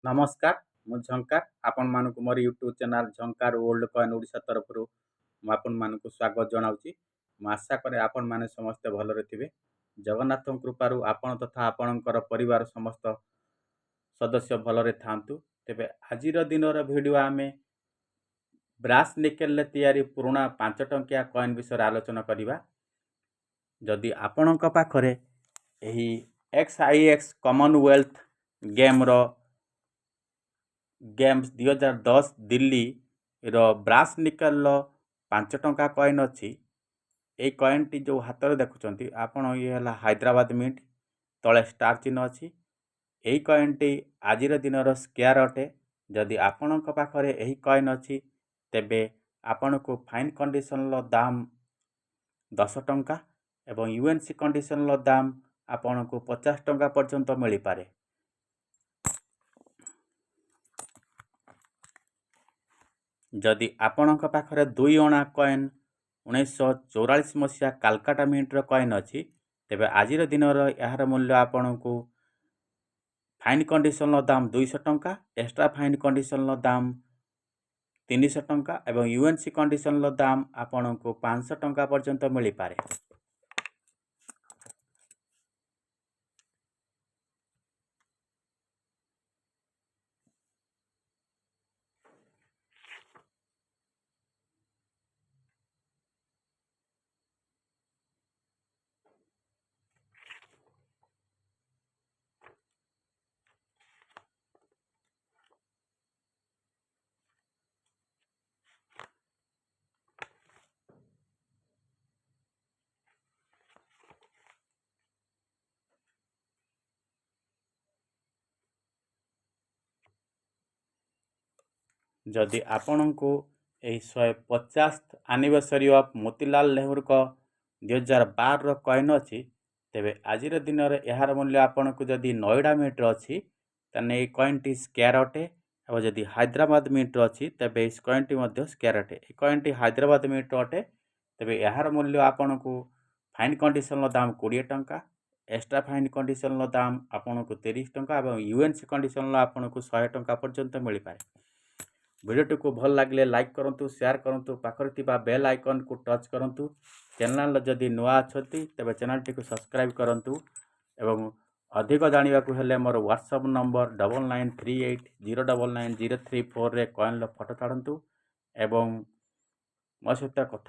ନମସ୍କାର, ମୁଁ ଝଙ୍କାର। ଆପଣମାନଙ୍କୁ ମୋର YouTube channel Jhankar old coin Odisha ତରଫରୁ ମୁଁ ଆପଣମାନଙ୍କୁ ସ୍ୱାଗତ ଜଣାଉଛି। ମୁଁ ଆଶା କରେ ଆପଣମାନେ ସମସ୍ତେ ଭଲରେ ଥିବେ। ଜଗନ୍ନାଥଙ୍କ କୃପାରୁ ଆପଣ ତଥା ଆପଣଙ୍କର ପରିବାର ସମସ୍ତ ସଦସ୍ୟ ଭଲରେ ଥାଆନ୍ତୁ। ତେବେ ଆଜିର ଦିନର ଭିଡ଼ିଓ ଆମେ ବ୍ରାସ୍ ନିକେଲରେ ତିଆରି ପୁରୁଣା 5 ଟଙ୍କିଆ କଏନ୍ ବିଷୟରେ ଆଲୋଚନା କରିବା। ଯଦି ଆପଣଙ୍କ ପାଖରେ ଏହି ଏକ୍ସ I X Commonwealth ଗେମ୍ର ଗେମ୍ସ 2010 ଦିଲ୍ଲୀର ବ୍ରାସ୍ ନିକେଲର 5 ଟଙ୍କା କଏନ୍ ଅଛି, ଏଇ କଏନ୍ଟି ଯେଉଁ ହାତରେ ଦେଖୁଛନ୍ତି ଆପଣ, ଇଏ ହେଲା ହାଇଦ୍ରାବାଦ ମିଣ୍ଟ, ତଳେ ଷ୍ଟାର ଚିହ୍ନ ଅଛି। ଏହି କଏନ୍ଟି ଆଜିର ଦିନର ସ୍କେୟାର ଅଟେ। ଯଦି ଆପଣଙ୍କ ପାଖରେ ଏହି କଏନ୍ ଅଛି, ତେବେ ଆପଣଙ୍କୁ ଫାଇନ୍ କଣ୍ଡିସନର ଦାମ 10 ଟଙ୍କା ଏବଂ ୟୁ ଏନ୍ ସି କଣ୍ଡିସନର ଦାମ ଆପଣଙ୍କୁ 50 ଟଙ୍କା ପର୍ଯ୍ୟନ୍ତ ମିଳିପାରେ। ଯଦି ଆପଣଙ୍କ ପାଖରେ 2 ଅଣା କଏନ୍ 1944 ମସିହା କାଲକାଟା ମିଣ୍ଟର କଏନ୍ ଅଛି, ତେବେ ଆଜିର ଦିନର ଏହାର ମୂଲ୍ୟ ଆପଣଙ୍କୁ ଫାଇନ୍ କଣ୍ଡିସନର ଦାମ 200 ଟଙ୍କା, ଏକ୍ସଟ୍ରା ଫାଇନ୍ କଣ୍ଡିସନର ଦାମ 300 ଟଙ୍କା ଏବଂ ୟୁ ଏନ୍ ସି କଣ୍ଡିସନର ଦାମ ଆପଣଙ୍କୁ 500 ଟଙ୍କା ପର୍ଯ୍ୟନ୍ତ ମିଳିପାରେ। ଯଦି ଆପଣଙ୍କୁ ଏହି 150 ଆନିଭର୍ସରୀ ଅଫ୍ ମୋତିଲାଲ ନେହେରୁଙ୍କ 2012ର କଏନ୍ ଅଛି, ତେବେ ଆଜିର ଦିନରେ ଏହାର ମୂଲ୍ୟ ଆପଣଙ୍କୁ ଯଦି ନୋଇଡ଼ା ମିଣ୍ଟର ଅଛି, ତାହେଲେ ଏଇ କଏନ୍ଟି ସ୍କେୟାର ଅଟେ ଏବଂ ଯଦି ହାଇଦ୍ରାବାଦ ମିଣ୍ଟର ଅଛି, ତେବେ ଏହି କଏନ୍ଟି ମଧ୍ୟ ସ୍କେୟାର ଅଟେ। ଏହି କଏନ୍ଟି ହାଇଦ୍ରାବାଦ ମିଣ୍ଟର ଅଟେ। ତେବେ ଏହାର ମୂଲ୍ୟ ଆପଣଙ୍କୁ ଫାଇନ୍ କଣ୍ଡିସନର ଦାମ 20 ଟଙ୍କା, ଏକ୍ସଟ୍ରା ଫାଇନ୍ କଣ୍ଡିସନର ଦାମ ଆପଣଙ୍କୁ 30 ଟଙ୍କା ଏବଂ ୟୁ ଏନ୍ ସି କଣ୍ଡିସନର ଆପଣଙ୍କୁ 100 ଟଙ୍କା ପର୍ଯ୍ୟନ୍ତ ମିଳିପାରେ। ଭିଡ଼ିଓଟିକୁ ଭଲ ଲାଗିଲେ ଲାଇକ୍ କରନ୍ତୁ, ସେୟାର କରନ୍ତୁ, ପାଖରେ ଥିବା ବେଲ୍ ଆଇକନ୍କୁ ଟଚ୍ କରନ୍ତୁ। ଚ୍ୟାନେଲ୍ ଯଦି ନୂଆ ଅଛନ୍ତି, ତେବେ ଚ୍ୟାନେଲ୍ଟିକୁ ସବସ୍କ୍ରାଇବ୍ କରନ୍ତୁ ଏବଂ ଅଧିକ ଜାଣିବାକୁ ହେଲେ ମୋର ହ୍ୱାଟ୍ସଆପ୍ ନମ୍ବର 9938099034ରେ କଏନ୍ର ଫଟୋ ଛାଡ଼ନ୍ତୁ ଏବଂ ମୋ ସହିତ କଥା